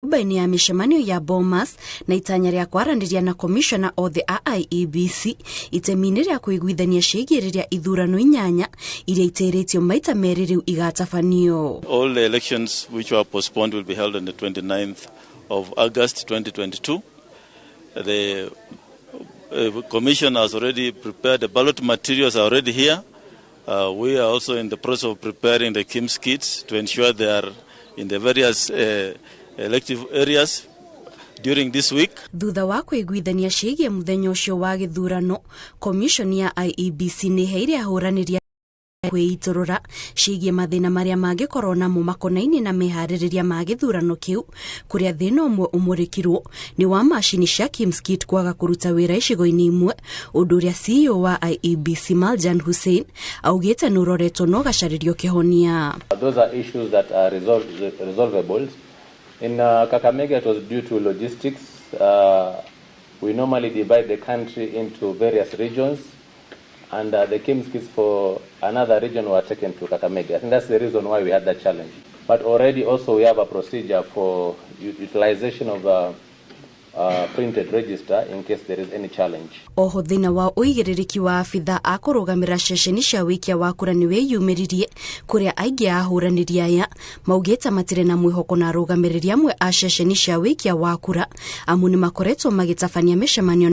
Nyũmba-inĩ ya mĩcemanio ya Bomas na itanya rĩa kwaranĩria na komishona othe a IEBC itemi-inĩ rĩa kũiguithania ciĩgiĩ rĩrĩa ithurano 8 iria itĩrĩtio maita 2 rĩu igatabanio. All the elections which were postponed will be held on the 29th of August 2022. The commission has already prepared the ballot materials are already here. We are also in the process of preparing the KIEMS kits to ensure they are in the various elective areas during this week. Thutha wa kwĩiguithania ciĩgiĩ mũthenya ũcio wa gĩthurano, komishoni ya IEBC nĩ ĩheire ahũranĩri kwĩitũrũra ciĩgiĩ mathĩna marĩa mangĩkorwo namo makonainie na meharĩrĩria ma gĩthurano kĩu, kũrĩa thĩna ũmwe ũmũrĩkirwo nĩ wa macini cia KIEMS kit kwaga kũruta wĩra icigo-inĩ imwe, ũndũ ũrĩa CEO wa IEBC Maljan Hussein augĩte nĩ ũroretwo na ũgacarĩrio kĩhonia. Those are issues that are resolvable. In Kakamega it was due to logistics. We normally divide the country into various regions, and the KIEMS kits for another region were taken to Kakamega. I think that's the reason why we had that challenge. But already also we have a procedure for utilization of the printed register in case there is any challenge. Oho thĩna wa ũigĩrĩrĩki wa abitha a kũrũgamĩra ceceni cia wĩikia wa kura nĩ wĩyumĩririe, kũrĩa aingĩ a ahũranĩri aya maugĩte matirĩ na mwĩhoko na arũgamĩrĩri amwe a ceceni cia wĩikia wa kura amu nĩ makoretwo magĩtabania mĩcemanio.